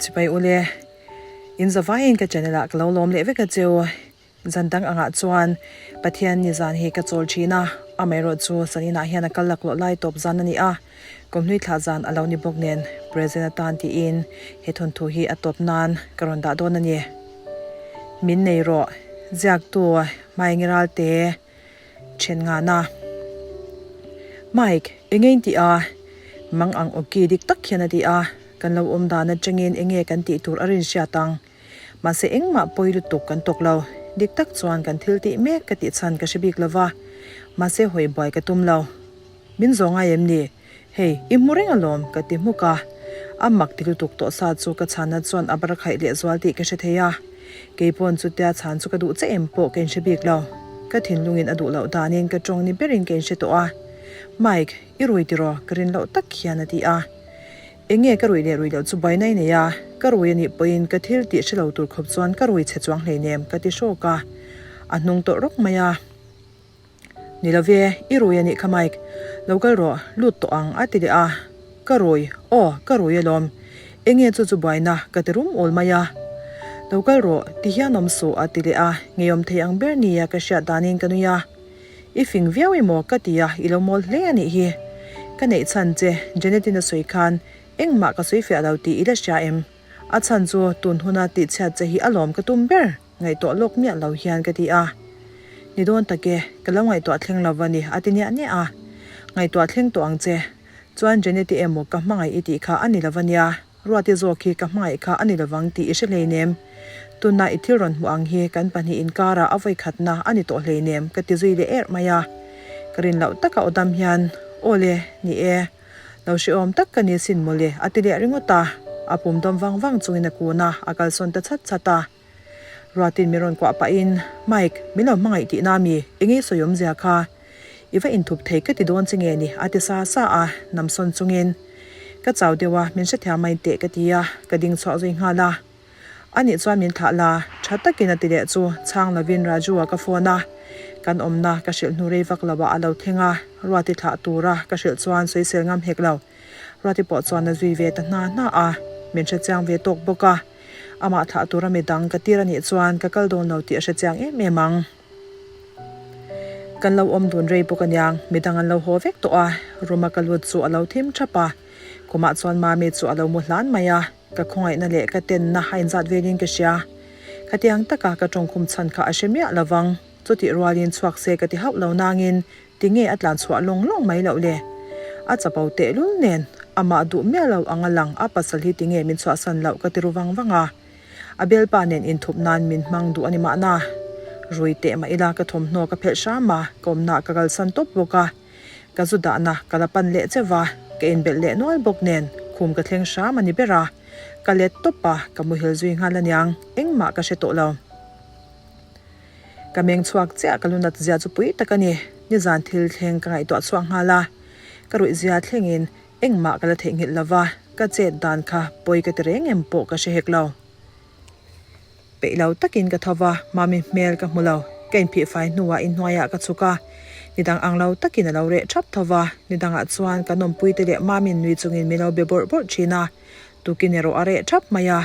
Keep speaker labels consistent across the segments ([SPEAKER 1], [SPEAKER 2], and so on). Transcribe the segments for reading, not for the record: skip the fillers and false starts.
[SPEAKER 1] Sipai ule, in zavaiin ka channel ah ka lo lawm leh vek a cheu. Zan dang angah chuan Pathian ni zan hi ka chawl thin a, amaherawh chu zaninah hian a kal laklawh lai tawp zan a ni a, Kumhlui thlah zan a lo ni bawk nen present atan tiin he thawnthu hi a tawp nan ka rawn dah dawn a ni. Min nei rawh, ziaktu Hmaingi Ralte then ngana. Mike, enge in tih a? Mang ang awki dik tak hian a ti a, kan lo awm dan atangin enge kan tih tur a rin hriat ang. Mahse engmah pawi lutuk kan tawk lo. Dik tak chuan kan thil tih mek ka tih chhan ka hre bik lo va, mahse hawi buai ka tum lo. Min zawh ngai em ni? Hei, i hmu reng alawm, ka ti hmuk a. A mak ti lutuk tawh sa chu ka chhanna chuan a bar khaih leh zual tih ka hre thei a. Kei pawn chutia chhan chu ka duh che em pawh ka inhre bik lo. Ka thinlungin a duh loh danin ka tawng ni berin ka inhre tawh a. Mike, i rui tiraw? Ka rin loh tak hian a ti a. Enge ka rui leh rui loh chu buaina i nei a, ka rui a nih pawhin ka thil tih hre lo tur khawp chuan ka rui chhe chuang hleinem ka ti hrawk a, a hnung tawh rawk mai a. Ni lo ve, i rui a nih kha Mike, lo kal rawh, lut tawh ang a ti leh a. Ka rui, aw ka rui alawm, enge chu chu buaina ka ti rum awl mai a. Lo kal rawh, ti hian awm suh a ti leh a, ngeiawm thei ang ber nia ka hriat danin ka nui a. I fing viau emaw ka ti a, i lo mawl hle a nih hi. Ka neih chhan che, Janet-in a sawi khan engmah ka sawi fiah lo tih i la hria em? A chhan chu tun huna tihchhiat che hi a lawm ka tum ber, ngaihtuah lawk miah lo hian ka ti a. Ni dawn tak e, ka lo ngaihtuah thleng lo va ni, a ti niah niah a. Ngaihtuah thleng tawh ang che. Chuan Janet-i emaw ka hmangaih i tih kha a ni lo va nia. Ruati zawk hi ka hmangaih kha a ni lovang tih i hre hleinem. Tuna i thil rawn hmuh ang hi kan pahnih inkarah a vawikhatna a ni tawh hleinem ka ti zui leh erh mai a. Ka rin loh taka aw dam hian, Aw le, ni e. Lo hrehawm tak ka ni sin mawle a ti leh ringawt a. A pum dawm vang vang chungin a kun a, a kalsawn ta chat chat a. Ruatin min rawn kuah pahin, Mike, min lo hmangaih tihna mi, enge i sawi awmzia kha? I va inthup thei ka ti dawn che nge ni? a ti sa sa a, namsawn chungin, Ka chau deuh a, min hrethiam mai teh ka ti a, ka ding chhuah zui nghal a. Anih chuan min thlah la, tha takin a ti leh chu, chhang lovin Raju-a ka phone a, kan awmna ka hrilh hnu rei vak loah a lo thleng a, Ruati thlah tura ka hrilh chuan sawisel ngam hek lo. Ruati pawh chuan a zui ve ta hna hna a, min hrechiang ve tawk bawk a. Amah thlah tura midang ka tir anih chuan ka kal dawn lo tih a hre chiang em em ang. Kan lo awm dun rei bawk aniang, midang an lo haw vek tawh a, room a ka lut chu a lo thim thap a. Khumah chuan Mami chu a lo mu hlan mai a, ka khawngaihna leh ka tenna a inzat velin ka hria. Khatiang taka ka tawngkhum chhan kha a hre miah lovang, chutih rualin chhuak se ka ti hauh lo nangin Tinge a tlan chhuah lawng lawng mai loh le? A chapo tehlul nen, amah duh miah lo ang a lang a pasal hi tinge min chhuahsan loh ka ti ru vang vang a. A bialpa nen inthup nan min hmang duh a ni mahna. Rui teh mah ila ka thawmhnaw ka phelh hram a, ka awmna ka kalsan tawp bawk a. Ka zu dahna ka la pan leh cheuh va, ka inbelh leh nual bawk nen khum ka thleng hram a ni ber a. Ka let tawp a, ka muhil zui nghal aniang, engmah ka hre tawh lo. Ka meng chhuak chiah ka lu nat zia chu pui tak a ni. Nizan thil thleng ka ngaihtuah chhuak nghal a, ka ruih zia thlengin engmah ka la theihnghilh lo va, ka chet dan kha pawi ka ti reng em pawh ka hre hek lo. Peih lo takin ka tho va, mami hmel ka hmu lo. Ka inphih fai hnuah inhnuaiah ka chhuk a, nidang ang lo takin a lo reh thap tho va, nidangah chuan kan awmpuite leh mami'n nui chungin min lo be bawrh bawrh thin a, Tukin erawh a reh thap mai a,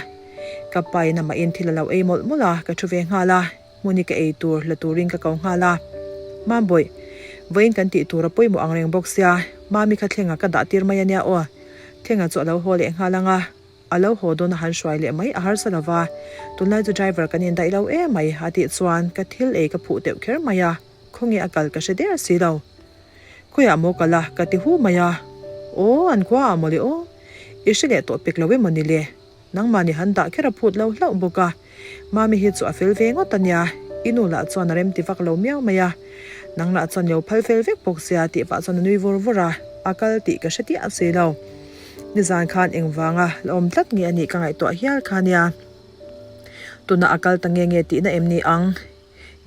[SPEAKER 1] ka pain amahin thil a lo ei mawlh mawlh a, ka thu ve nghal a, hmuni ka ei tur la turin ka ko nghal a. Mambawih, vawiin kan tih tur a pawimawh ang reng bawk sia, Mami kha thlenga ka dah tir mai a nia aw. Thlenga chu a lo haw leh nghal ang a, a lo haw dawn a han hruai leh mai a harsa lo va, tunlai chu driver kan indaih lo em mai a tih chuan ka thil ei ka phuh deuh kher mai a, khawnge a kal ka hre der si lo. Khawiah maw kal a? ka ti hu mai a. Aw, an khua ah mawle aw. I hre leh tawh pek lo emaw ni le? Nangmahni han dah kher a phut lo hlauh bawk a. Mami hi chu a fel ve ngawt a nia, i nu lah chuan a rem ti vak lo miau mai a. Nang lah chuan i lo phal fel vek bawk sia tih pah chuan a nui vur vur a, a kal tih ka hre tiah si lo. Nizan khan engvanga la awm tlat nge a nih ka ngaihtuah hial kha nia. Tunah a kal ta nge nge tihna em ni ang?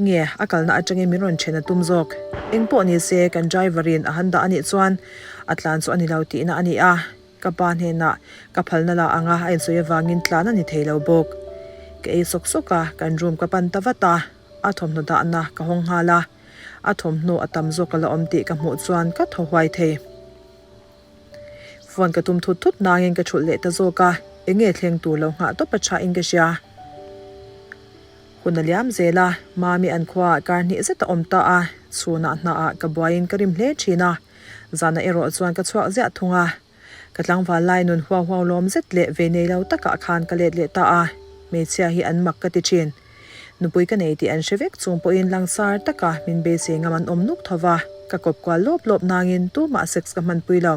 [SPEAKER 1] Nge, a kalna atangin min rawn then a tum zawk. Eng pawh ni se, kan driver in a han dah a nih chuan a tlan chu a ni lo tihna a ni a. Ka pa hnenah ka phalna la anga a insawi avangin tlan a ni thei lo bawk. Ka ei sawk sawk a, kan room ka pan ta vat a, a thawmhnaw dahna ka hawng nghal a. A thawmhnaw a tam zawk a la awm tih ka hmuh chuan ka thaw huai thei. Phone ka tum thut thut nangin ka thulh leh ta zawk a. Enge thleng tur lo nghah tawp a tha in ka hria. Hun a liam zel a, Mami an khuaah kar hnih zet a awm ta a, chhunah hnaah ka buaiin ka rim hle thin a, zanah erawh chuan ka chhuak ziah thung a. Ka tlangval lai nun huau huau lawm zet leh ve nei lo takah khan ka let leh ta a, hmeichhia hi an mak ka ti thin. Nupui ka nei tih an hre vek chung pawhin langsar taka min beisei ngam an awm nuk tho va, ka kawp kual lawp lawp nangin tumah sex ka hmanpui lo.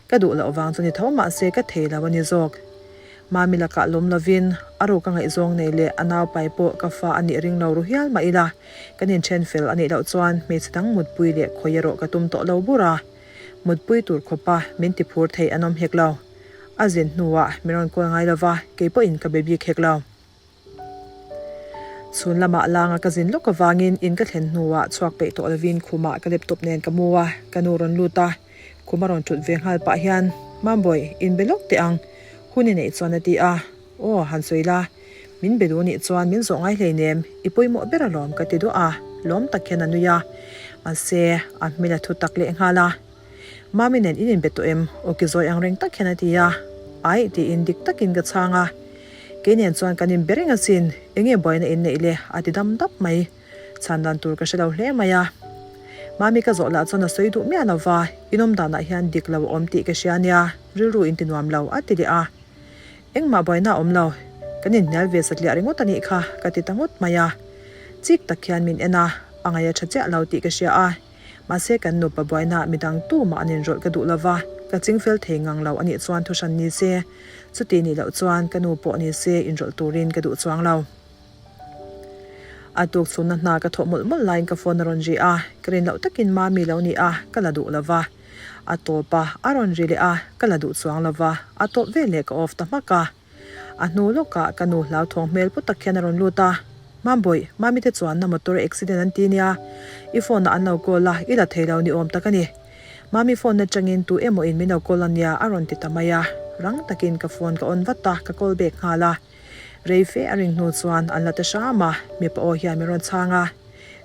[SPEAKER 1] Ka duh loh vang chu ni tho mahse ka thei lo a ni zawk. Mami lakah lawm lovin a ruka ngaihzawng nei leh a naupai pawh ka fa a nih ring lo ru hial mah ila, kan inthen fel a nih loh chuan hmeichhe dang mutpui leh khawi erawh ka tum tawh lo bur a. Mutpui tur khawpa min ti phur thei an awm hek lo. A zin hnuah min rawn kawl ngai lova, kei pawhin ka be bik hek lo. Chhun lamah langa ka zin lawk avangin in ka thlen hnuah chhuak peih tawh lovin khumah ka laptop nen ka mu a, ka nu rawn lut a, khum a rawn thut ve nghal pah hian, Mambawi, in be lawk teh ang, hun i neih chuan a ti a, Aw, han sawi la, min be duh nih chuan min zawh ngai hleinem, i pawimawh ber alawm ka ti duah a, lawm tak hian a nui a, mahse a hmel a thu tak leh nghal a. Mami nen in inbe tawh em? Aw ki zawi ang reng tak hian a ti a. Aih tiin dik takin ka chhang a. Kei nen chuan kan inbe reng asin, enge buaina in neih le? a ti dam dap mai. Chhan dan tur ka hre lo hle mai a. Mami ka zawh lah chuan a sawi duh miah lo va, inawm danah hian dik lo a awm tih ka hria nia, rilru in ti nuam lo a ti leh a. Engmah buaina a awm lo, kan inhnial ve satliah ringawt a nih kha ka ti ta ngawt mai a. Chik tak hian min en a, a ngaih a tha chiah lo tih ka hria a. Mahse kan nupa buainaah midang tumah an inrawlh ka duh lova, ka chingfel thei ngang lo anih chuan thuhran ni se, chuti nih loh chuan ka nu pawh ni se inrawlh turin ka duh chuang lo. A tuk chhunna hna ka thawh mawlh mawlh laiin ka phone a rawn ri a, ka rin loh takin Mami lo ni a, ka la duh lova. A tawp a, a rawn ri leh a, ka la duh chuang lova, a tawp veleh ka off ta hmak a. A hnu lawkah ka nu hlauthawng hmel pu tak hian a rawn lut a, Mambawih, Mami te chuanna motor accident an ti nia, i phone ah an lo call a, i la thei lo ni awm tak a ni. Mami phone atangin tu emaw in min lo call a nia a rawn ti ta mai a, rang takin ka phone ka on vat a, ka call back nghal a. Rei fe a ring hnu chuan an la ta hram a, mipa aw hian min rawn chhang a.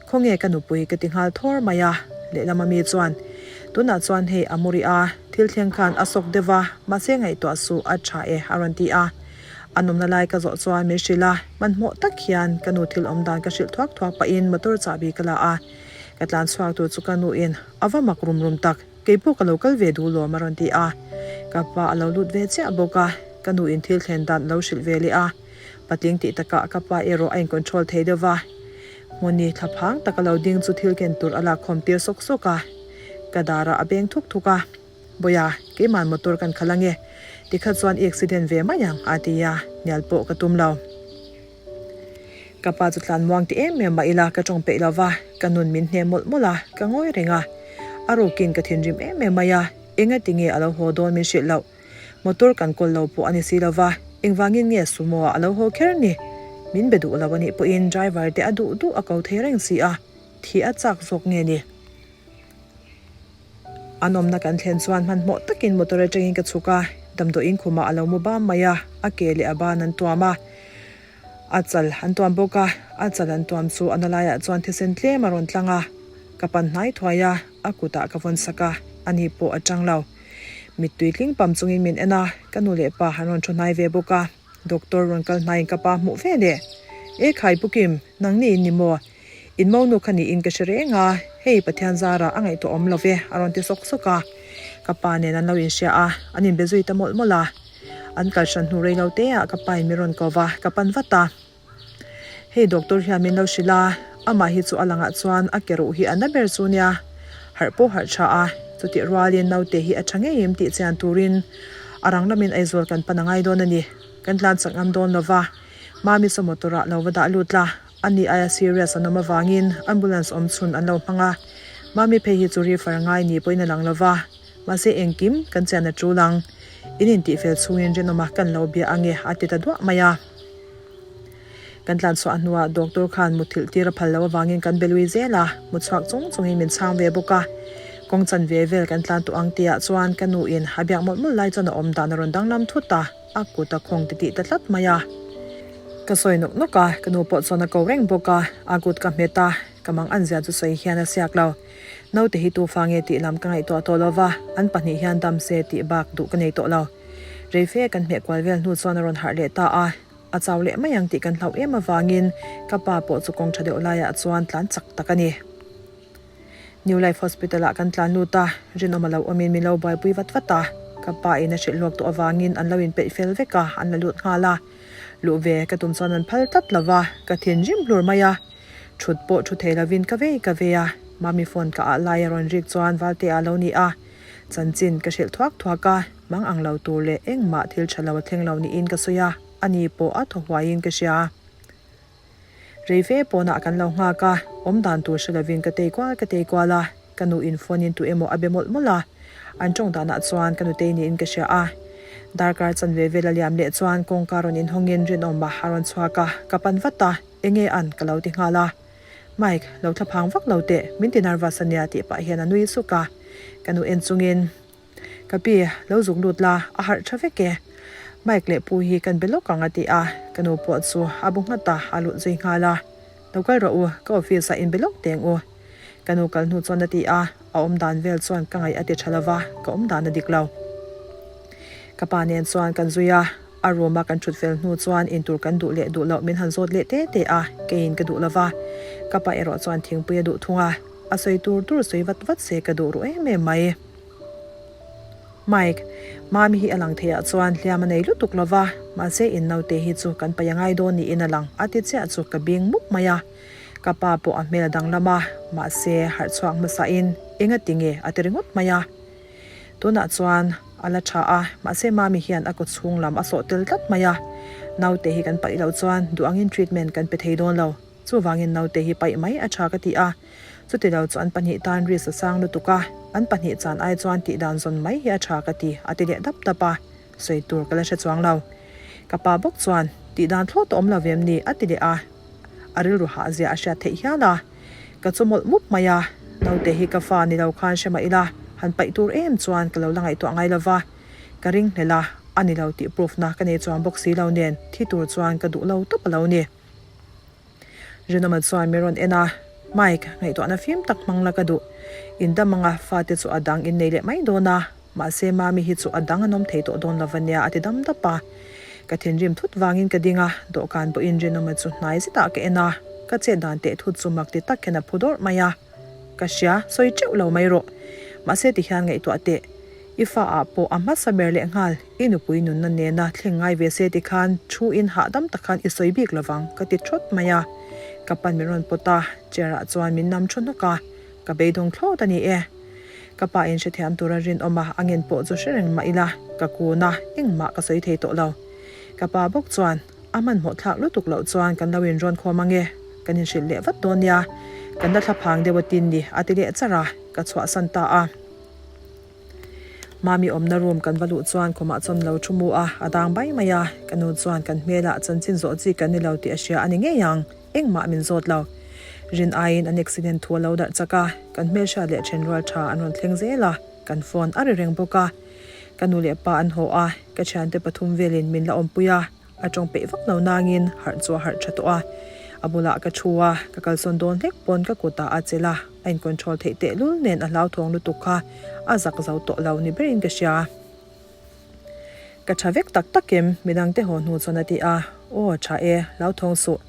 [SPEAKER 1] Khawnge ka nupui ka ti nghal thawr mai a, lehlam ami chuan, Tunah chuan hei a mu rih a, thil thleng khan a sawk deuh va, mahse ngaihtuah suh a tha e a rawn ti a. A nawmna lai ka zawh chuan min hrilh a, hmanhmawh tak hian ka nu thil awm dan ka hrilh thuak thuak pahin motor chahbi ka la a, ka tlan chhuak tur chu ka nuin a va mak rum rum tak, kei pawh ka lo kal ve duh lawm a rawn ti a. Ka pa a lo lut ve chiah bawk a, ka nuin thil thlen dan a lo hrilh ve leh a. Patling tih takah ka pa erawh a in control thei deuh va. Hmuni thlaphang taka lo ding chu thil ken tur a lakkhawm tir sawk sawk a. Ka darah a beng thuk thuk a. Bawia, keiman motor kan khalh ange. Tikha chuan i accident ve mai ang, a ti a, hnial pawh ka tum lo. Ka pa chu tlan muang ti em em mah ila ka tawng peih lo va, ka nun min hne mawlh mawlh a, ka ngawi reng a. A rukin ka thinrim em em mai a, engati nge a lo haw dawn min hrilh loh. Motor kan kawl lo pawh a ni si lo va, engvangin nge sumo ah a lo haw kher ni? Min be duh lo a nih pawhin driver te a duh duh a ko thei reng si a, thih a chak zawk nge ni? An awmna kan thlen chuan hmanhmawh takin motor atangin ka chhuk a, damdawiin khumah a lo mu bam mai a, a ke leh a ban an tuam a, a chal an tuam bawk a, a chal an tuam chu a na laiah chuan thisen tlem a rawn tlang a, ka pan hnai thuai a, a kutah ka vawn sak a, ani pawh a tang lo. Mittui tling pam chungin min en a, ka nu leh pa an rawn thu hnai ve bawk a, doctor rawn kal hnaiin ka pa hmuh ve leh. E khai Pu Kim, nang ni in ni maw? In monu kha niin ka hre reng a, hei Pathian zara a ngaihtuah awm lo ve a rawn ti sawk sawk a. Ka pa nen an lo inhria a, an inbe zui ta mawlh mawlh a. An kal hran hnu rei lo te ah ka pa in min rawn ko va, ka pan vat a. Hei doctor hian min lo hrilh a, amah hi chu a langah chuan a ke ruh hi a na ber chu nia, harh pawh harh tha a, chutih rualin naute hi a tha ngei em tih chian turin a rang lamin Aizawl kan pan a ngai dawn a ni, kan tlan chak ngam dawn lova, Mami saw motor ah lo va dah lut la, ani aia serious an awm avangin ambulance awm chhun an lo hmang a, Mami phei hi chu refer ngai ni pawhin a lang lova, mahse engkim kan chian a tul ang, in intihfel chhungin rinawma kan lo bia ange a ti ta duah mai a. Kan tlan chhuah hnuah doctor khan muthilh tir a phal loh avangin kan be lui zel a, mu chhuak chung chungin min chhang ve bawk a. Kawng chan ve vel kan tlan tawh ang tihah chuan ka nu in a biak mawlh mawlh lai chuan a awm dan a rawn danglam thut a, a kut a khawng ti tih ta tlat mai a. Ka sawi nawk nawk a, ka nu pawh chuan a ko reng bawk a, a kut ka hmet a, ka mang an zia chu sawi hian a siak lo. Naute hi tufa nge tih lam ka ngaihtuah tawh lo va, an pahnih hian dam se tih bak duh ka nei tawh lo. Reife kan hmeh kual vel hnu chuan a rawn harh leh ta a, a chau leh mai ang tih kan hlauh em avangin ka pa pawh chu kawng tha deuh laiah chuan tlan chak tak a ni. New Life Hospital ah kan tlan lut a, rinawm a lo awmin min lo buaipui vat vat a, ka pa in a hrilh hluak tawh avangin an lo inpeih fel vek a, an la lut nghal a. Luh ve ka tum chuan an phal tlat lo va, ka thinrim hlur mai a. Thut pawh thu thei lovin ka vei ka vei a, Mami phone ka ah lai a rawn rik chuan Valte ah lo ni a, chanchin ka hrilh thuak thuak a, mang ang lo tur leh engmah thil tha lo a thleng lo niin ka sawi a, ani pawh a thaw huaiin ka hria. Rei ve pawnah kan lo nghak a, awm dan tur hre lovin ka tei kual ka tei kual a, ka nu in phone in tu emaw a be mawlh mawlh a, an tawng danah chuan ka nutei niin ka hria a. Darkar chanve vel a liam leh chuan kawngka rawn inhawngin rinawma a rawn chhuak a, ka pan vat a, enge an ka lo ti nghal a. Mike, lo thla phang vak lo teh, min ti nervous ania tih pah hian a nui suk a, ka nu en chungin. Ka pi, lo zuk lut la, a harh tha vek e. Mike leh Pu hi kan be lawk ang a ti a, ka nu pawh chu a bu nghat a, a lut zui nghal a. Lo kal rawh u, ka office ah in be lawk teng u. Ka nu kal hnu chuan a ti a, a awm dan vel chuan ka ngaih a ti tha lova, ka awm dan a dik lo. Ka pa nen chuan kan zui a, a room a kan thut fel hnu chuan intur kan duh leh duh loh min han zawt leh te te a, keiin ka duh lova, ka pa erawh chuan thingpui a duh thung a, a sawi tur tur sawi vat vat se ka duh ruh em em mai. Mike, Mami hi a lang theiah chuan hliam a nei lutuk lo va, mahse in naute hi chu kan paih a ngai dawn niin a lang a ti chiah chu ka bing mup mai a. Ka pa pawh a hmel a danglam a, mahse harh chhuak hmasain enga ti nge a ti ringawt mai a. Tunah chuan a la tha a, mahse Mami hian a kaw chhung lam a sawh tel tlat mai a. Naute hi kan paih loh chuan duh angin treatment kan pe thei dawn lo. Chuvangin naute hi paih mai a tha ka ti a, chutilo chu an pahnih tan risk a sang lutuk a, an pahnih chan ai chuan tih dan zawn mai hi a tha ka ti, a ti leh dap dap a, sawi tur ka la hre chuang lo. Ka pa bawk chuan, Tih dan thlawt a awm lo vem ni? a ti leh a, a rilru hah zia a hriat theih hial a, ka chu mawlh mup mai a, naute hi ka fa ni lo khan hre mah ila, han paih tur em chuan ka lo la ngaihtuah ngai lo va, ka ringhlel a, a ni lo tih proof na ka nei chuang bawk si lo nen thi tur chuan ka duh lo tawp a lo ni. Rinawma chuan min rawn en a, Mike, ngaihtuahna fim tak hmang la ka duh. In dam anga fate chu a dang in nei leh mai dawn a, mahse Mami hi chu a dang an awm thei tawh dawn lo va nia a ti dam dap a. Ka thinrim thut vangin ka ding a, dawhkan pawhin Rinawma chu hnai zetah ka en a, ka chet dan teh thut chu mak ti tak hian a phu dawrh mai a. Ka hria, sawi teuh lo mai rawh. Mahse tihian ngaihtuah teh. I fa ah pawh a hmasa ber leh nghal, i nupui nunna nena thleng ngai ve se tikhan thu in hahdam tak khan i sawi bik lovang ka ti thawt mai a. Ka pan min rawn pawt a, chair ah chuan min nam thu hnawk a, ka beidawng thlawt a ni e. Ka pa in hrethiam tura rinawm a, a ngen pawh chu hre reng mah ila, ka kun a, engmah ka sawi thei tawh lo. Ka pa bawk chuan a hmanhmawh thlak lutuk loh chuan kan lo inrawn khawm ange, kan inhrilh leh vat dawn nia, kan la thlaphang deuh a tin ni a ti leh char a, ka chhuahsan ta a. Mami awmna room kan va luh chuan khumah chuan lo thu mu a, a dang bai mai a, ka nu chuan kan hmelah chanchin zawh chi kan ni lo tih a hria a ni ngei ang, engmah min zawt lo. Rin aiin an accident thu a lo darh chak a, kan hmelhriat leh thenrual tha an rawn thleng zel a, kan phone a ri reng bawk a. Ka nu leh pa an haw a, ka thiante pathum velin min la awmpui a. A tawng peih vak lo nangin harh chu a harh tha tawh a, a bulah ka thu a, ka kalsawn dawn hlek pawn ka kutah a chelh a, a in control theih tehlul nen a hlauthawng lutuk kha a zak zo tawh lo ni berin ka hria. Ka tha vek tak tak em? Midang te haw hnu chuan a ti a, Aw tha e, hlauthawng suh.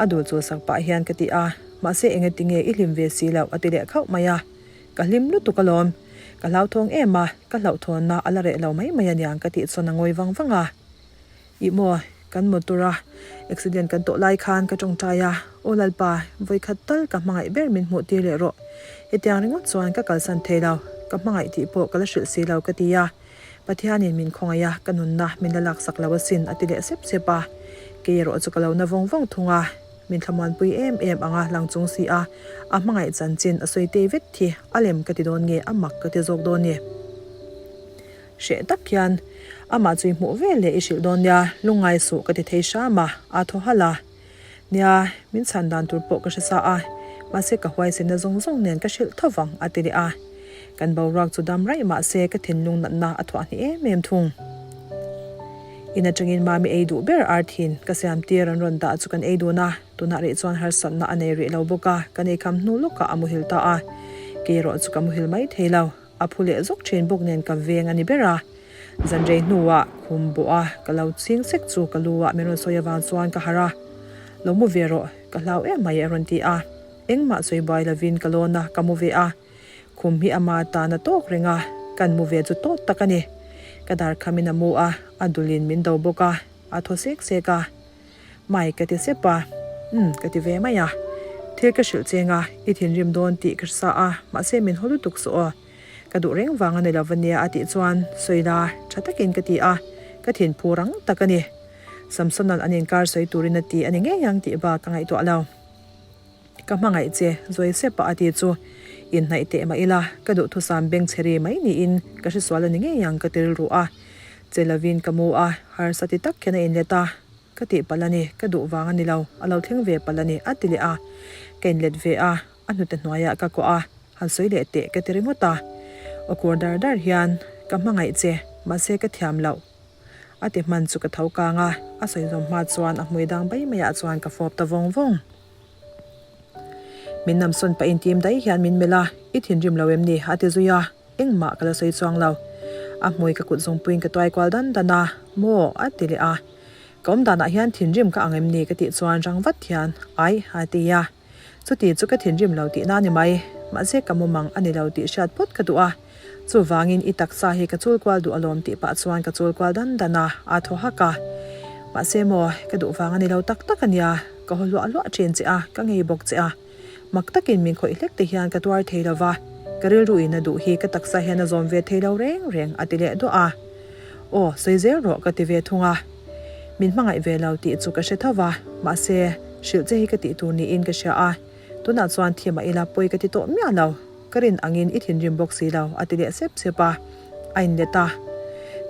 [SPEAKER 1] A dul chul sak pah hian ka ti a, mahse enge tinge i hlim ve si loh a ti leh khauh mai a, ka hlim lutuk alawm. Ka hlauthawng em a, ka hlauhthawnna a la reh lo mai mai aniang ka tih chuan a ngawi vang vang a. Ih maw, kan motor a accident kan tawh lai khan ka tawngtai a, Aw Lalpa, vawikhat tal ka hmangaih ber min hmuh tir leh rawh. Hetiang ringawt chuan ka kalsan thei lo, ka hmangaih tih pawh ka la hrilh si lo ka ti a. Pathianin min khawngaih a, ka nunna min la laksak lo asin a ti leh sep sep a. Kei erawh chu ka lo na vawng vawng thung a, min thlamuanpui em em ang a lang chung si a, a hmangaih chanchin a sawi tei vet hi a lem ka ti dawn nge a mak ka ti zawk dawn ni. Hreh tak hian amah chu i hmuh vel leh i hrilh dawn nia, lungngai suh ka ti thei hram a, aa thaw halh a. Nia, min chhan dan tur pawh ka hre sa a, mahse ka huaisenna zawng zawng nen ka hrilh tho vang a ti leh a. Kan boruak chu dam raih mahse ka thinlung natna a thuah hnih em em thung. In atangin mami ei duh ber arthin ka siam tir an rawn dah chu kan ei dun a, tunah rih chuan harsatna a nei rih lo bawk a, kan ei kham hnu lawkah a muhil ta a, kei erawh chu ka muhil mai thei lo. A phu leh zawk thin bawk nen ka veng a ni ber a. Zan rei hnuah khum bawh a ka lo ching sek chu ka lu ah min rawn sawi avang chuan ka harh a, Lo mu ve rawh, ka hlau em mai a rawn ti a. Engmah sawi buai lovin ka lawn a, ka mu ve a. Khum hi ama tan a tawk reng a, kan mu ve chu tawt tak a ni. Ka dar khamin a mu a, a dulin min do bawk a, a thaw sek sek a. Mai ka ti sep a, Umm ka ti ve mai a. Thil ka hrilh cheng a, i thinrim dawn tih ka hre sa a, mahse min haw lutuk suh aw. Ka duh reng vang a ni lo va nia a tih chuan sawi la tha takin ka ti a, ka thinphu rang tak a ni. Samsona'n an inkar sawi turin a ti a ni ngei ang tih bak ka ngaihtuah lo. Ka hmangaih che, zawi sep a a ti chu inhnaih teh mah ila, ka duhthusam beng chhe ri mai niin ka hresual a ni ngei ang ka ti rilru a. Che lovin ka mu a, harsa ti tak hian a inlet a. Ka tih palh a ni, ka duh vang a ni lo, a lo thleng ve palh a ni a ti leh a. Ka inlet ve a, a hnute hnuaiah ka kuah a, han sawi leh teh ka ti ringawt a. Aw kur dar dar hian, Ka hmangaih che, mahse ka thiam loh. A ti hman chu ka tho kang a, a sawi zawm hma chuan a hmui dang bai maiah chuan ka fawp ta vawng vawng. Min namsawn pahin tim daih hian min melh a, I thinrim lo em ni? a ti zui a, engmah ka la sawi chuang lo. A hmui ka kut zungpuiin ka tuai kual dan dan a, Maw? a ti leh a. Ka awm danah hian thinrim ka ang em ni? ka tih chuan rang vat hian, Ai, a ti a. Chuti chu ka thinrim lo tihna a ni mai. Mahse ka mumang a ni lo tih hriat phawt ka duh a. Chuvangin i taksa hi ka chul kual duh alawm tih pah chuan ka chul kual dan dan a, aa thaw hak a. Mahse maw, ka duh vang a ni lo tak tak a nia, ka haw hluah hluah thin che a, ka ngei bawk che a. Mak takin min khawih hlek te hian ka tuar thei lo va, ka rilru in a duh hi ka taksa hian a zawm ve thei lo reng reng a ti leh duah a. Aw, sawi zel rawh ka ti ve thung a. Min hmangaih ve lo tih chu ka hre tho va, mahse, hrilh che hi ka tih tur niin ka hria a, tunah chuan thi mah ila pawi ka ti tawh miah lo. Ka rin angin i thinrim bawk si lo, a ti leh sep sep a. A inlet a.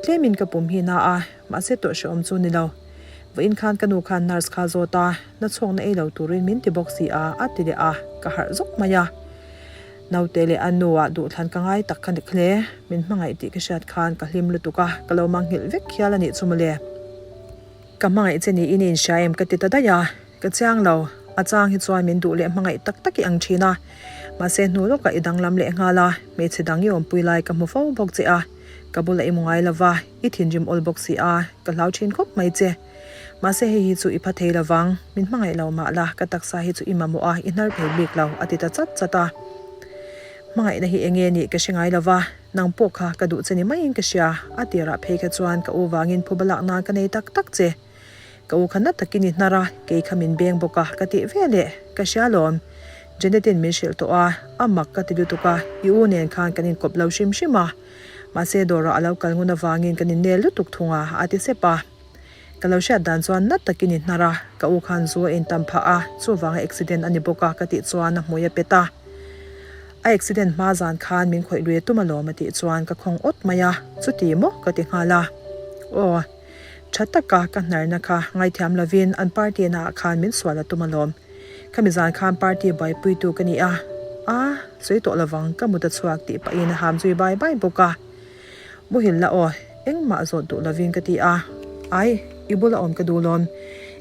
[SPEAKER 1] Tlemin ka pum hi na a, mahse tawrhhrehawm chu ni lo. Vawiin khan ka nu khan nurse kha zawt a, na chhuakna ei lo turin min ti bawk si a, a ti leh a, ka harh zawk mai a. Naute leh a nu ah duhthlan ka ngai tak kha nek hle. Min hmangaih tih ka hriat khan ka hlim lutuk a, ka lo manghilh vek hial a nih chu mawle. Ka hmangaih che niin i inhria em ka ti ta daih a. Ka chiang lo, a chang hi chuan min duh leh hmangaih tak tak i ang thin a, mahse hnu lawkah i danglam leh nghal a, hmeichhe dang i awmpui lai ka hmu fo bawk che a, ka bulah i mu ngai lo va, i thinrim awl bawk si a, ka hlau thin khawp mai che. Mahse hei hi chu i pha thei lo vang, min hmangaih lo mah la, ka taksa hi chu i mamawh a, i hnar phei bik lo, a ti ta chat chat a. Hmangaihna hi enge nih ka hre ngai lo va, nang pawh kha ka duh che ni maiin ka hria, a tirah phei kha chuan ka u vangin phuba lak nan ka nei tak tak che. Ka u kha na takin i hnar a, kei kha min beng bawk a, ka tih ve leh, ka hria lawm. Janet-in min hrilh tawh a, a mak ka ti lutuk a, i u nen khan kan inkawp lo hrim hrim a. Mahse dawrah a lo kal ngun avangin kan innel lutuk thung a, a ti sep a. Ka lo hriat dan chuan na takin i hnar a, ka u khan zu a intam phah a, chuvanga accident a ni bawk a, ka tih chuan a hmui a pet a. A accident hma zan khan min khawih lui a tum alawm a tih chuan ka khawng awt mai a, chuti maw ka ti nghal a. Aw. Tha taka ka hnarna kha ngaithiam lovin an party naah khan min sual a tum alawm. Khami zan khan party buaipuitu ka ni a, a sawi tawh lovang ka mut a chhuak tih pahin a ham zui bai bai bawk a. Muhil la aw, engmah zawt duh lovin ka ti a. Ai, i bula awm ka duh lawm.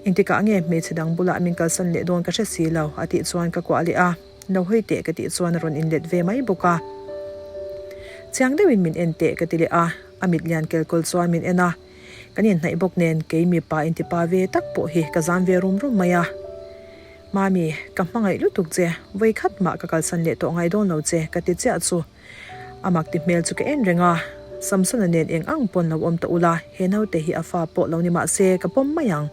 [SPEAKER 1] Engtikah nge hmeichhe dang bulah min kalsan leh dawn ka hre si lo a tih chuan ka kuah leh a. Lo hawi teh ka tih chuan a rawn inlet ve mai bawk a. Chiang deuhin min en teh ka ti leh a. A mit lian kelkawl chuan min en a, kan inhnaih bawk nen kei mipa intipa ve tak pawh hi ka zam ve rum rum mai a. Mami, ka hmangaih lutuk che, vawi khat mah ka kalsan leh tawh ngai dawn lo che ka ti chiah chu. A mak ti hmel chu ka en reng a, Samsona nen eng ang pawn lo awm ta ula, he naute hi a fa pawh lo ni mah se ka pawm mai ang.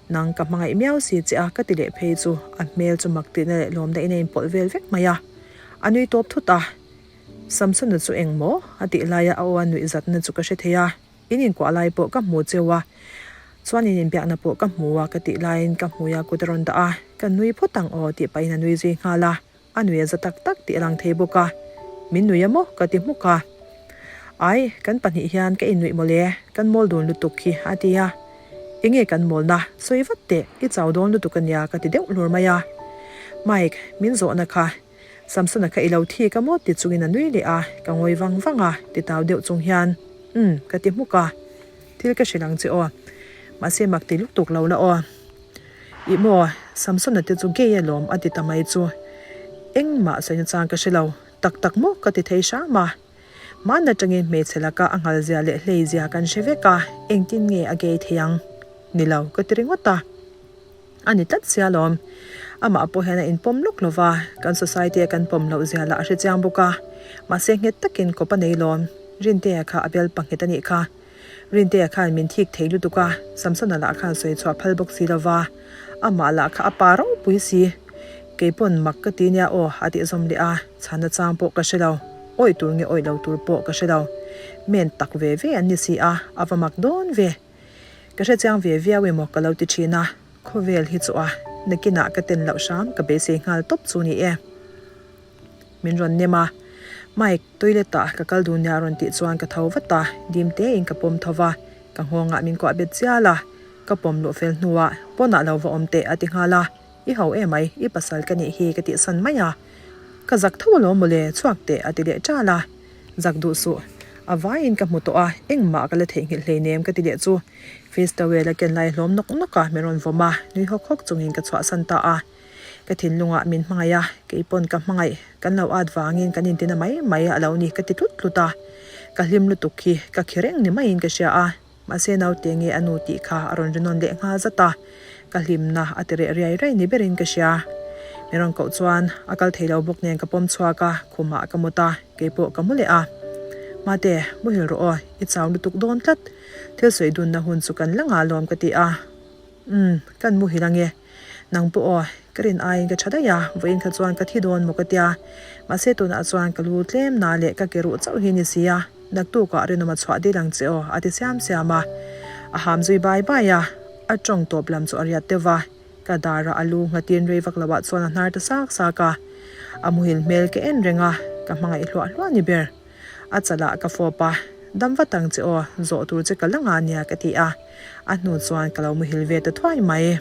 [SPEAKER 1] Nang ka hmangaih miau si che a ka ti leh phei chu a hmel chu mak tihna leh lawmna in a inpawlh vel vek mai a. A nui tawp thut a. Samsona chu eng maw? A tih laia a aw a nuih zatna chu ka hre thei a, in inkuah lai pawh ka hmu cheu a, chuan in inbiakna pawh ka hmu a ka tih laiin ka hmui a kut a rawn dah a, ka nui phawt ang aw tih pahin a nui zui nghal a, a nui a za tak tak tih a lang thei bawk a, min nui a maw? Ka ti hmuk a, Ai, kan pahnih hian ka innuih mawle, kan mawl dun lutuk hi a ti a, Enge kan mawlna? Sawi vat teh, i chau dawn lutuk a nia ka ti deuh hlur mai a, Mike, min zawhna kha Samsona kha i lo thik a maw ti chungin a nui leh a, ka ngawi vang vang a, ti tau deuh chung hian, Umm, ka ti hmuk a, thil ka hrilh ang che aw. Mahse mak ti lutuk lo la aw. Ih maw, Samsona te chu gay alawm a ti ta mai chu. Engmah sawina chang ka hre lo, tak tak maw ka ti thei hram a. Hmaan atangin hmeichhe laka a nghal zia leh hlei zia kan hre vek a, engtin nge a gay thei ang? Ni lo, ka ti ringawt a. A ni tlat sia lawm. Amah pawh hian a inpawm lawk lo va, kan society a kan pawm loh zia lah a hre chiang bawk a. Mahse nghet takin kawp a nei lawm. Rintea kha a bialpa nghet a nih kha. Rintea khan min thik thei lutuk a, Samsona lah khan sawi chhuah phal bawk si lo va, amah lah kha a pa ropui si. Kei pawn mak ka ti nia aw a tih zawm leh a, chhanna chang pawh ka hre lo. Awih tur nge awih lo tur pawh ka hre lo. Men tak ve ve an ni si a, a va mak dawn ve. Ka hre chiang ve viau emaw ka lo ti thin a, khawvel hi chu a, nakinah ka ten loh hram ka beisei nghal tawp chu ni e. Min rawn nem a, Mike, toilet ah ka kal dun nia a rawn tih chuan ka tho vat a, dim tein ka pawm tho va, ka nghawngah min kuah bet chial a, ka pawm luh fel hnuah pawnah lo va awm teh a ti nghal a, I ho emai, i pasal ka nih hi ka tihsan mai a, ka zak tho alawm mawle, chhuak teh a ti leh ṭal a, zak duh suh, a vaiin ka hmu tawh a, engmah ka la theihnghilh hleinem ka ti leh chu face towel a ken lai hlawm nawk nawk a, min rawn vawm a, nui hawk hawk chungin ka chhuahsan ta a. Ka thinlungah min hmangaih a, kei pawn ka hmangaih, kan lo at vangin kan intina mai mai a lo ni ka ti tlut tlut a. Ka hlim lutuk hi ka khi reng ni maiin ka hria a, mahse naute nge a nu tih kha a rawn rinawn leh nghal zat a, ka hlimna a ti reh riai riai ni berin ka hria. Min rawn koh chuan a kal thei lo bawk nen ka pawm chhuak a, khumah ka mut a, kei pawh ka mu leh a. Mate, muhil rawh aw, i chau lutuk dawn tlat, thil sawi dunna hun chu kan la ngah lawm ka ti a. Umm, kan muhil ange. Nang pawh aw, ka rin aiin ka tha daih a, vawiin kha chuan ka thi dawn maw ka tia. Mahse tunah chuan ka lu tlem na leh ka ke ruh chauh hi ni si a, naktukah rinawm a chhuah dil ang che aw a ti siam siam a. A ham zui bai bai a, a tawng tawp lam chu a riat deuh va, ka darah a lu nghatin rei vak loah chuan a hnar ta sak sak a. A muhil hmel ka en reng a, ka hmangaih hluah hluah ni ber. A chalah ka fawp a, Dam vat ang che aw, zawh tur che ka la ngah nia ka ti a, a hnu chuan ka lo muhil ve ta thuai mai.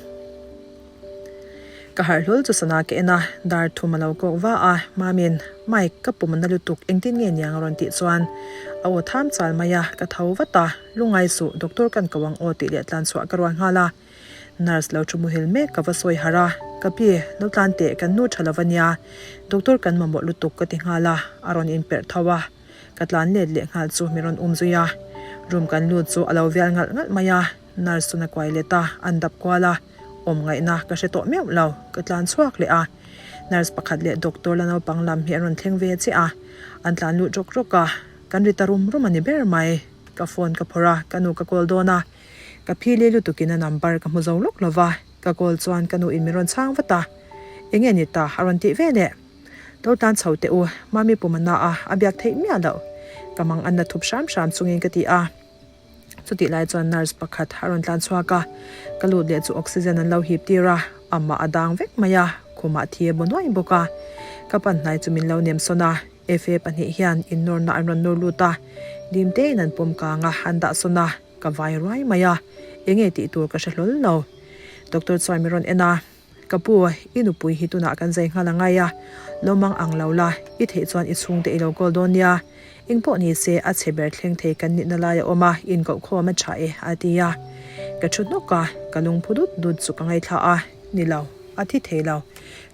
[SPEAKER 1] Ka harh hlawl chu sana ka en a, dar thum a lo kawk va a, Mamin, Mike, ka pum a na lutuk, engtin nge niang a rawn tih chuan a aw tham chal mai a, ka tho vat a, Lungai suh, doctor kan ko ang aw tih leh tlan chhuah ka rual nghal a. Nurse lo thu muhil mek ka va sawi harh a, Ka pi, lo tlan teh, kan nu tha lo va nia, doctor kan mamawh lutuk ka ti nghal a, a rawn inperh tho a, ka tlan let leh nghal chu min rawn um zui a, room kan lut chu a lo vial ngalh ngalh mai a, nurse chuan a kuai let a, an dap kual a, awm ngaihna ka hre tawh meuh lo, ka tlan chhuak leh a, nurse pakhat leh doctor la naupang lam hi an rawn thleng ve chiah a, an tlan lut rawk rawk a, kan ri ta rum rum a ni ber mai, ka phone ka phawrh a, ka nu ka call dawn a. Ka phili lutukin a number ka hmu zo lawk lo va, ka call chuan ka nuin min rawn chhang vat a. Enge ni ta a rawn tih ve leh. To tan chho teh u, Mami pumana a a biak theih miah loh. Ka mang an la thup hram hram chungin ka ti a. Chutih lai chuan nurse pakhat a rawn tlan chhuak a, ka lut leh chu oxygen an lo hip tir a, amah a dang vek mai a, khumah thi a bu nuai bawk a. Ka pan hnai chu min lo nem sawn a, Efe pahnih hian innawrna an rawn nawr lut a, dim tein an pawm kang a, an dah sawn a. Ka vai ruai mai a, enge tih tur ka hre hlawl lo. Doctor chuan min rawn en a, Ka pu, i nupui hi tunah kan zai nghal angai a, lo mang ang lo la, i theih chuan i chhungte i lo call dawn nia. Eng pawh ni se, a chhe ber thleng thei kan nihna lai a awm a, inkoh khawm a tha e, a ti a. Ka thu hnawk a, ka lungphu dut dut chu ka ngaithla a, Ni lo, a thi thei lo.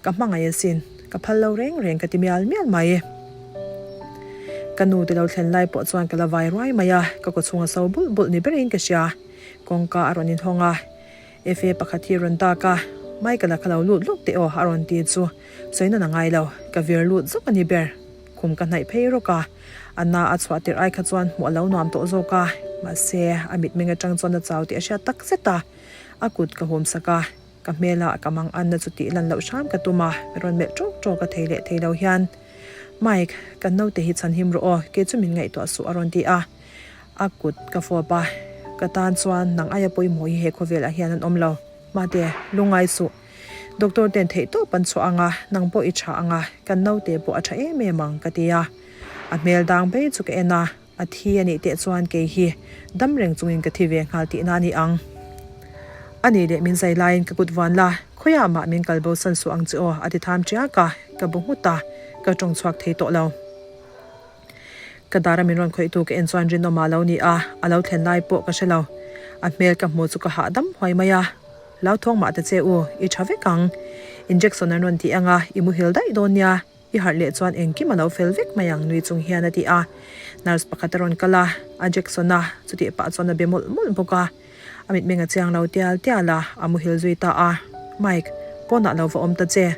[SPEAKER 1] Ka hmangaih asin, ka phal lo reng reng ka ti mial mial mai. Ka nu te lo thlen lai pawh chuan ka la vai ruai mai a, ka kawchhung a so bulh bulh ni berin ka hria. Kawngka a rawn inhawng a, Efe pakhat hi a rawn dak a, Michael-a kha lo lut lawk teh aw a rawn ti chu sawi nawn a ngai lo, ka vir lut zawk a ni ber. Khum ka hnaih phei rawk a, a na a chhuah tirh ai kha chuan hmuh a lo nuam tawh zawk a, mahse a mitmeng atang chuan a chau tih a hriat tak zet a, a kut ka hum sak a. Ka hmela ka mang anna chu tih lan loh hram ka tum a, min rawn melh ṭawk ṭawk a thei leh thei lo hian, Mike, kan naute hi chhan him rawh aw, kei chu min ngaihtuah suh a rawn ti a. A kut ka fawp a, ka tan chuan nang aia pawimawh hi he khawvelah hian an awm lo. Mate, lungngai suh. Doctor ten theih tawp an chhuah ang a, nang pawh i ṭha ang a, kan naute pawh a ṭha em em ang ka ti a. A hmel dang bai chu ka en a. A thi a nih teh chuan kei hi dam reng chungin ka thi ve nghal tihna a ni ang. A nih leh min zai laiin ka kut vuan la, khawiah mah min kal bo san suh ang che aw a ti tham ṭiak a, ka bu nghut a, ka ṭawng chhuak thei tawh lo. Ka dara min rawn khawihtu ka en chuan rinawm a lo ni a, a lo thlen lai pawh ka hre lo. A hmel ka hmu chu ka hahdam huai mai a, Hlauthawng mah ta che u, i ṭha vek ang. Injection an rawn ti ang a, i muhil daih dawn nia. I harh leh chuan engkim a lo fel vek mai ang nui chung hian a ti a. Nurse pakhat a rawn kal a, a Jackson a, chutih pah chuan a be mawlh mawlh bawk a. A mitmeng a chiang lo tial tial a, a muhil zui ta a. Mike, pawnah lo va awm ta che.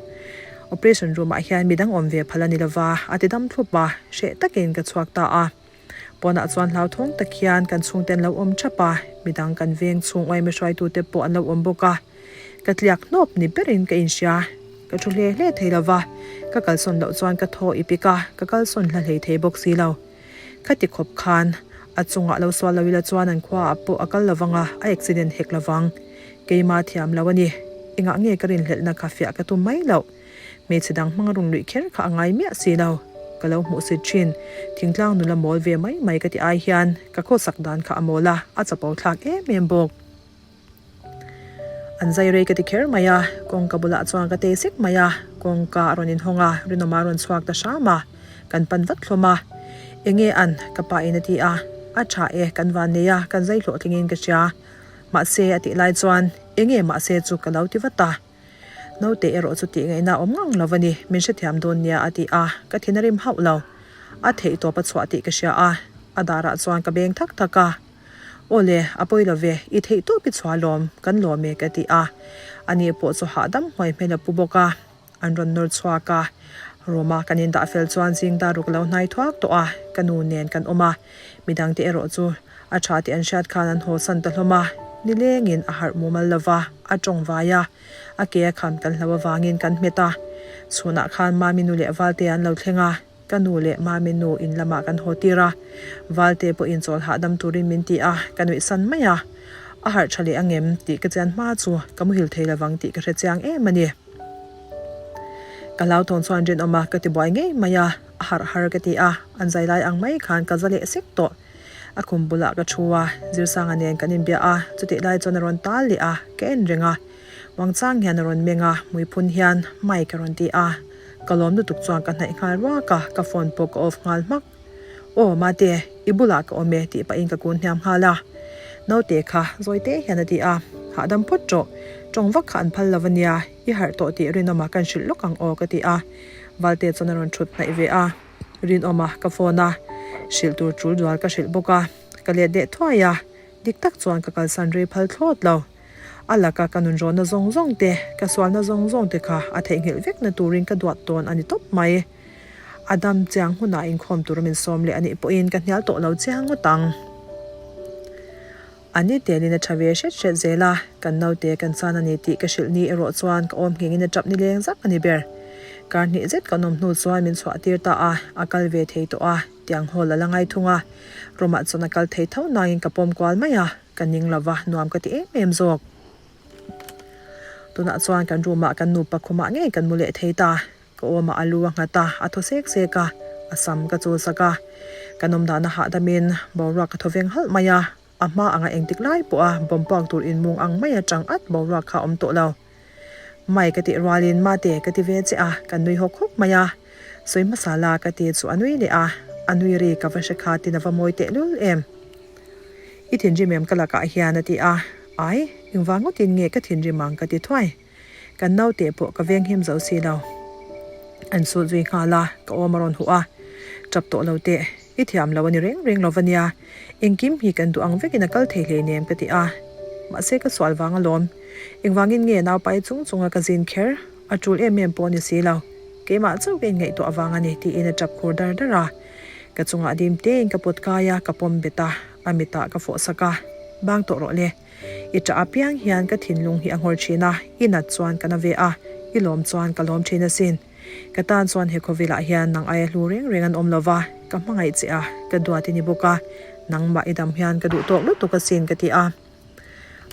[SPEAKER 1] Operation room ah hian midang awm ve phal a ni lova, a ti dam thlup a, hreh takin ka chhuak ta a. Pawnah chuan hlauthawng tak hian kan chhungte an lo awm thap a, midang kan veng chhung uaime hruaitute pawh an lo awm bawk a. Ka tliak hnawp ni berin ka inhria. Ka thu hle hle thei lova, ka kalsawn loh chuan ka thaw i pik a, ka kalsawn hla hlei thei bawk si lo. Khati khawp khan a chungah lo sual lo ila chuan an khuaah pawh a kal lovang a, a accident hek lovang. Keima thiam lo a ni. Engah nge ka rinhlelhna kha fiah ka tum mai loh? Hmeichhe dang hmanga rung luih kher kha a ngai miah si lo. Ka lo hmuh sit thin. Thingtlang nula mawl ve mai mai ka ti ai hian ka khawsak dan kha a mawl a, a chapo thlak em em bawk. An zai rei ka ti kher mai a, kawngka bulah chuan ka tei sek mai a, kawngka a rawn inhawng a, rinawma a rawn chhuak ta hram a, kan pan vat hlawm a. Enge an? Ka pa in a ti a, a tha e, kan van nei a, kan zai hlawhtling in ka hria. Mahse a tih lai chuan, enge mahse chu ka lo ti vat a. Naute erawh chu tih ngaihna awm ngang lo a ni, min hrethiam dawn nia a ti a, ka thin a rim hauh lo. A theih tawp a chhuah tih ka hria a, a darah chuan ka beng thak thak a. Aw le, a pawi lo ve, i theih tawp i chhuah lawm, kan lawm e ka ti a. Ani pawh chu hahdam hnuai hmel a pu bawk a, an rawn nawr chhuak a. Room a kan indah fel chuan zing dar ruk lo hnai thuak tawh a, ka nu nen kan awm a. Midangte erawh chu a tha tih an hriat khan an haw san ta hlawm a, nilengin a harh mumal lo va, a tawng vai a, a ke a kham kan hlo avangin kan hmet a. Chhunah khan Mami nu leh Valte an lo thleng a. Ka nu leh Mami nu in lamah kan haw tir a, Valte pawhin chawl hahdam turin min ti a, ka nuih san mai a. A harh tha leh angem tih ka chian hma chu ka muhil thei lovang tih ka hre chiang em a ni. Ka hlauthawng chuan rinawm a ka ti buai ngei mai a, a harh har ka ti a, an zai lai ang mai khan ka za leh sek tawh. A khum bulah ka thu a, Zirsanga nen kan inbia a, chutih lai chuan a rawn tal leh a, ka en reng a. Wangchang hian a rawn meng a, hmuiphun hian Mike a rawn ti a. Ka lawm lutuk chuan ka hnaih nghal ruak a, ka phone pawh ka off nghal hmak. Aw Mate, i bulah ka awm e tih pahin ka kun hniam nghal a. Naute kha zawi te hian a ti a, hahdam phawt rawh, tawng vak kha an phal lo ania, i harh tawh tih Rinawma kan hrilh lawk ang aw ka ti a. Valte chuan a rawn thut hnaih ve a, Rinawma ka phone a, hrilh tur tul dual ka hrilh bawk a, ka let leh thuai a, dik tak chuan ka kalsan rei phal thlawt lo. A laka ka nunrawnna zawng zawng te, ka sualna zawng zawng te kha a theihnghilh vekna turin ka duat tawn a ni tawp mai. A dam chiang hunah inkhawm tura min sawm leh a nih pawhin ka hnial tawh lo chiang ngawt ang. A ni telin a tha ve hret hret zel a, kan naute kan chan a ni tih ka hrilh ni erawh chuan ka awm nghengin a tap nileng zak a ni ber. Kar hnih zet kan awm hnu chuan min chhuah tir ta a, a kal ve thei tawh a, tiang hawl a la ngai thung a. Room-ah chuan a kal thei tho nangin ka pawm kual mai a. Ka ning lo va, nuam ka ti em em zawk. Tunah chuan kan room ah kan nupa khumah ngei kan mu leh thei ta. Ka awmah a lu a nghat a, a thaw sek sek a, a sam ka chul sak a. Kan awmdan a hahdam in boruak ka thaw veng halh mai a, a hma anga engtik lai pawh a bawm puak tur inmung ang mai atang at boruak kha a awm tawh lo. Mai ka tih rualin mate ka ti ve che a, kan nui hawk hawk mai a. Sawi hmasa la ka ti chu a nui leh a, a nui ri ka va hre kha tin a va mawi tehlul em. I thinrim em ka lakah hian a ti a, Ai, engvang ngawtin nge ka thinrim ang ka ti thuai. Kan naute pawh ka venghim zo si lo. An sut zui nghal a, ka awm a rawn huh a. Tap tawh lo teh, i thiam lo a ni reng reng lo va nia. Engkim hi kan duh ang vekin a kal thei hleinem ka ti a. Mahse ka sual vang alawm. Engvangin nge naupai chung chunga ka zin kher? A tul em em pawh a ni si lo. Keimah chauh ka inngaihtuah avang a ni tiin a tap khur dar dar a. Ka chungah dim tein ka pawt kai a, ka pawm bet a, a mitah ka fawh sak a. Bang tawh rawh le. I ṭah apiang hian ka thinlung hi a nghawr ṭhin a, i nat chuan ka na ve a, i lawm chuan ka lawm ṭhin asin. Ka tan chuan he khawvelah hian nang aia hlu reng reng an awm lo va, ka hmangaih che a, ka duat i ni bawk a, nangmah i dam hian ka duh tawk lutuk asin ka ti a.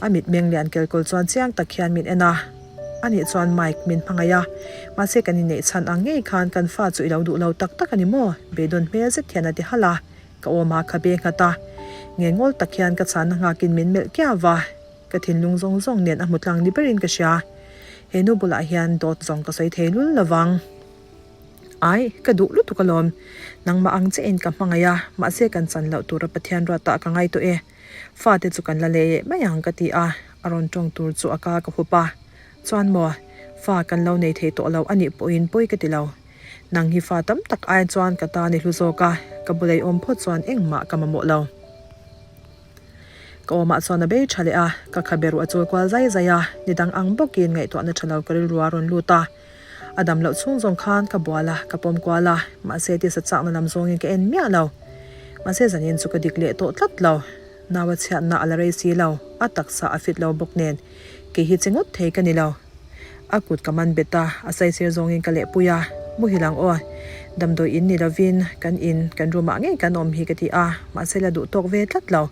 [SPEAKER 1] A mitmeng lian kelkawl chuan chiang tak hian min en a, Anih chuan Mike min hmangaih a, mahse kan inneih chhan ang ngei khan kan fa chu i lo duh lo tak tak a ni maw? Beidawn hmel zet hian a ti halh a, ka awm a kha be nghat a. Ngengawl tak hian ka chhanna nghakin min melh kiau va, ka thinlung zawng zawng nen a hmu tlang ni berin ka hria. He nu bulah hian dawt zawng ka sawi thei lul lo vang. Ai, ka duh lutuk alawm. Nangmah ang chiahin ka hmangaih a, mahse kan chan loh tura Pathian ruatah ka ngai tawh e. Fate chu kan la leh eh mai ang ka ti a, a rawn tawng tur chu a ka ka hup a. Chuan maw, fa kan lo nei thei tawh lo a nih pawhin pawi ka ti lo. Nang hi fa tam tak ai chuan ka tan i hlu zawk a, ka bula i awm phawt chuan engmah ka mamawh lo. Ka awmah chuan a bei tha leh a, ka khabe ruh a chul kual zai zai a, ni dang ang bawkin ngaihtuahna tha lo ka rilru a rawn lut a. A dam loh chhung zawng khan ka bual a, ka pawm kual a, mahse tisa chakna lam zawngin ka en miah lo. Mahse zanin chu ka dik leh tawh tlat lo. Nau a chhiatna a la rei si lo, a taksa a fit lo bawk nen kei hi che ngawt thei ka ni lo. A kut ka man bet a, a saisir zawngin ka lehpui a, muhil ang aw, damdawi in ni lovin kan in, kan room ah ngei kan awm hi ka ti a, mahse la duh tawk ve tlat lo.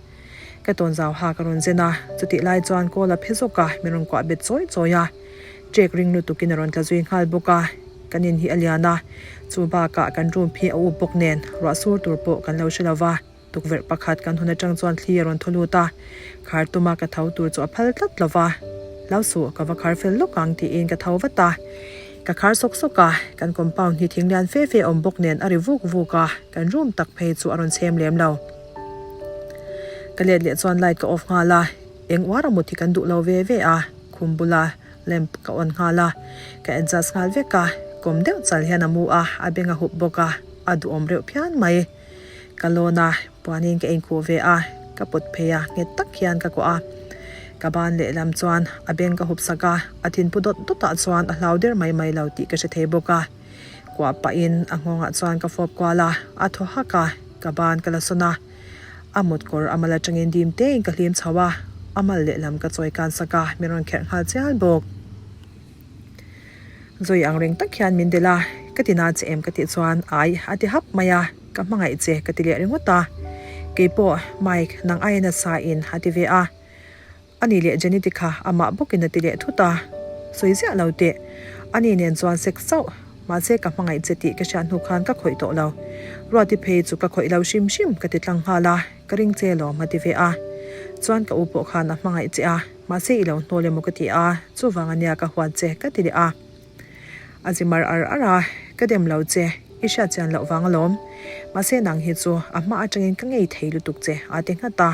[SPEAKER 1] Ka tawn zau ha ka rawn zen a, chutih lai chuan kawl a phe zawk a, min rawn kuah bet chawi chawi a, trek ring lutukin a rawn tla zui nghal bawk a, kan in hi a lian a, chu bakah kan room phi a up bawk nen ruah sur tur pawh kan lo hre lo va. Tukverh pakhat kan hun atang chuan thli a rawn thaw lut a, khar tuma ka tho tur chu a phal tlat lo va. Hlau suh, ka va khar fel lawk ang tiin ka tho vat a. Ka khar sawk sawk a, kan compound hi thing lian fe fe awm bawk nen a ri vuk vuk a, kan room tak phei chu a rawn chhem lem lo. Ka let leh chuan light ka off nghal a, eng uar a mut hi kan duh lo ve ve a, khum bula lamp ka on nghal a, ka adjust nghal vek a, kawm deuh chal hian a mu a, a beng a hup bawk a, a duhawm reuh phian mai. Ka lawn a, puanin ka inkhuh ve a, ka pawt phei a, nghet tak hian ka kuah a. Ka ban lehlam chuan a beng ka hup sak a, a thinpu dawt dawtah chuan a hlau der mai mai lo tih ka hre thei bawk a. Kuah pahin a nghawngah chuan ka fawp kual a, a thaw hak a, ka ban ka la sawn a. A mut kawr a mal atangin dim tein ka hlim chho a, a mal lehlam ka chawi kan sak a, min rawn kherh nghal chial bawk. Zui ang reng tak hian min delh a, ka ti na che em ka tih chuan ai a ti hap mai a, ka hmangaih che ka ti leh ringawt a. Keipawh Mike nang aia nasa in a ti ve a, ani leh Jenny te kha amah bawkin a ti leh thut a, sawi ziah lo teh, ani nen chuan sex chauh, mahse ka hmangaih che tih ka hriat hnu khan ka khawih tawh lo, Ruati phei chu ka khawih lo hrim hrim ka ti tlang nghal a, ka ring che lawm a ti ve a, chuan ka u pawh khan a hmangaih che a. Mahse i lo hnawl emaw ka ti a, chuvang ania ka huat che ka ti leh a. A zi mar ar ar a, ka dem lo che, i hriat chian loh vang alawm. Mahse nang hi chu a hma atangin ka ngei thei lutuk che a ti nghat a.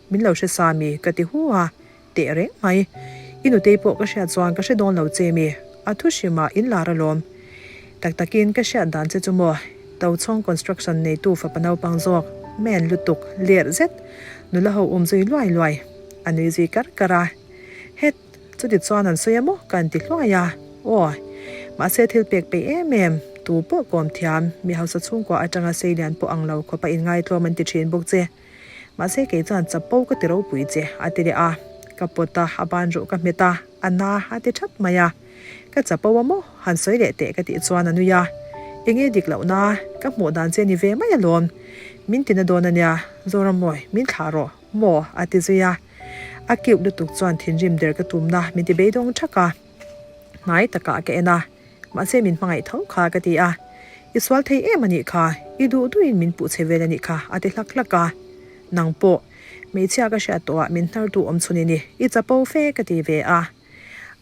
[SPEAKER 1] Min lo hre sa mi ka ti hu a, teh reng mai. I nutei pawh ka hriat chuan ka hre dawn lo che mi, a thu hrim a in lar alawm. Tak takin ka hriat dan che chu maw, Tochhawng Construction neitu fapa naupang zawk, man lutuk, lerh zet, nula ho um zui luai luai. A nui zui kar kar a, Het, chuti chuan an sawi a maw? ka an ti hluai a, Aw, mahse thil pek peih em em, tu pawh kawm thiam, mi hausa chhungkua atanga sei lian pawh ang lo khawpa inngaitlawm an ti thin bawk che. Mahse kei chuan chapo ka ti ropui che, a ti leh a. Ka pawt a, a ban ruh ka hmet a, a na a ti that mai a. Ka chapo a maw? Han sawi leh teh ka tih chuan a nui a. Enge dik loh na, ka hmuh dan che ni ve mai alawm. Min tina dawn a nia, Zorammawi, min thlah rawh. Maw? a ti zui a. A cute lutuk chuan thinrim der ka tumna min ti beidawng thak a. Hnai takah ka en a, mahse min hmangaih tho kha ka ti a. I sual thei em a nih kha, i duh duhin min puh che vel a nih kha a ti hlak hlak a. Nang pawh, hmeichhia ka hriat tawhah min hnar duh awm chhun i ni, i chapo fe ka ti ve a.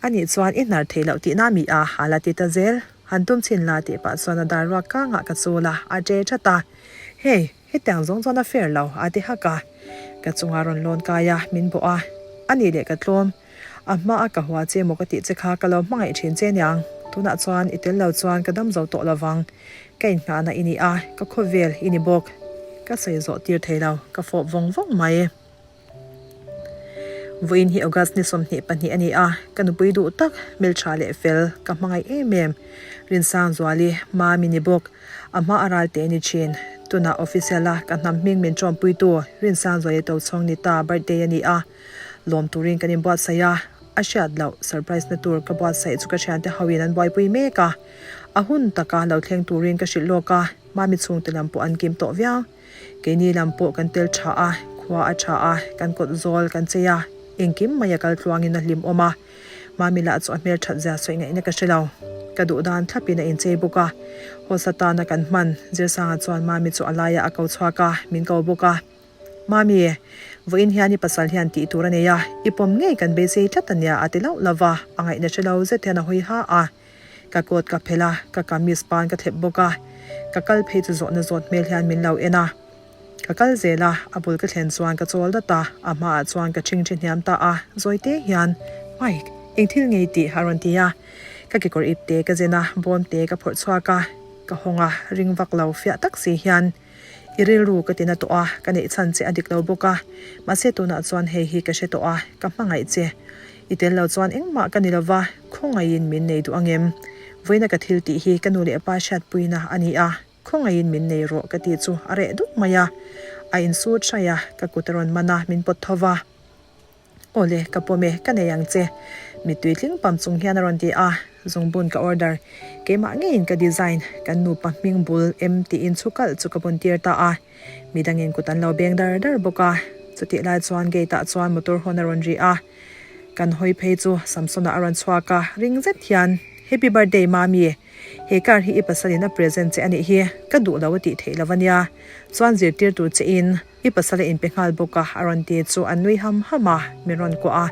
[SPEAKER 1] A nih chuan i hnar theih loh tihna mi a, a la ti ta zel. Han tum chhin la tih pah chuan a dar ruak kangah ka chul a, a ṭe ṭhat a. Hey! Hetiang zawng chuan a fair lo, a ti hak a. Ka chunga rawn lawn kai a, min bawh a. A nih leh ka tlawm. A hma a ka hua che maw ka tih che kha ka lo hmangaih thin che niang. Tunah chuan i tel lo chuan ka dam zo tawh lo vang. Ka inngahna i ni a, ka khawvel i ni bawk. Ka sawi zawh tir thei lo, ka fawp vawng vawng mai. Vawiin hi August ni 22 a ni a, ka nupui duh tak, hmeltha leh fel, ka hmangaih em em. Rinsangzuali, Mami ni bawk, a hma a ral teh ni thin. Tunah official a ka hnam hming min tawmpuitu Rinsangzuali Tochhawng ni ta birthday a ni a, lawm turin kan inbuatsaih a, a hriat loh surprise na tur ka buatsaih chu ka thiante hoin an buaipui mek a, a hun taka lo thleng turin ka hrilh lawk a, Mami chhungte lam pawh an kim tawh viau. Keini lam pawh kan tel tha a, khua a tha a, kan kawt zawl kan chei a, engkim mai a kal tluangin a hlim awm a. Mami lah chu a hmel that zia sawi ngaihna ka hre lo. Ka duh dan thlapin a inchei bawk a. Hawsa tana kan hman, Zirsanga chuan Mami chu a laiah a ko chhuak a, min ko bawk a. Mami, vawiin hian i pasal hian tih tur a nei a, i pawm ngei kan beisei tlat a nia a ti lauh lauh va, a ngaihna hre lo zet hian a hawi ha a. Ka coat ka phelh a, ka kamis pan ka thlep bawk a, ka kal phei chu zawhna zawt hmel hian min lo en a. Ka kal zel a, a bul ka thlen chuan ka chawl dat a, a hmaah chuan ka ṭhingṭhi hniam ta a, zawi te hian, Mike, eng thil ngei tih? a rawn ti a. Ka kekawr ip te ka zen a, bawm te ka phawrh chhuak a. Ka hawng a, ring vak lo fiah tak si hian i rilru ka ti na tawh a, ka neih chhan che a dik lo bawk a, mahse tunah chuan hei hi ka hre tawh a, ka hmangaih che. I tel lo chuan engmah ka ni lo va, khawngaihin min nei duh angem? Vawiina ka thil tih hi ka nu leh pa hriatpuina a ni a, khawngaihin min nei rawh ka tih chu a reh duk mai a. A insut hraih a, ka kut a rawn man a, min pawt tho va. Awle, ka pawm e, ka nei ang che. Mittui tling pam chung hian a rawn ti a, zungbun ka order. Keimah ngeiin ka design, kan nupa hming bul em tiin chhu kalh chu ka bun tir ta a. Midangin kut an lo beng dar dar bawk a. Chutih lai chuan gate ah chuan motor hawn a rawn ri a. Kan hawi phei chu Samsona a rawn chhuak a, ring zet hian, Happy birthday Mami! He car hi i pasalin a present che a nih hi, ka duh lo a tih theih lo a nia. Chuan zirtir tur che in i pasal a inpe nghal bawk a, a rawn ti chu a nui ham ham a, min rawn kuah a,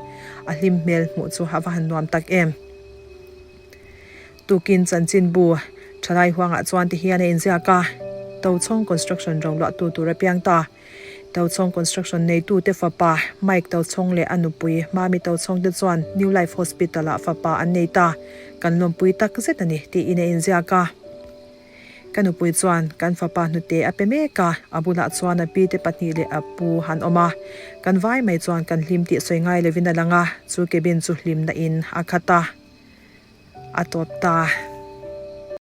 [SPEAKER 1] a hlim hmel hmuh chu a va han nuam tak em. Tukin chanchinbu thalai huangah chuan ti hian a inziak a, Tochhawng Construction roluahtu tur a piang ta. Tochhawng Construction neitute fapa Mike Tochhawng leh a nupui Mami Tochhawng te chuan New Life Hospital ah fapa an nei ta, kan lawmpui tak zet a ni tiin a inziak a. Ka nupui chuan kan fapa hnute a pe mek a, a bulah chuan a pi te pahnih leh a pu han awm a. Kan vai mai chuan kan hlim tih sawi ngai lovin a lang a, chu cabin chu hlimna in a khat a, a tawp ta.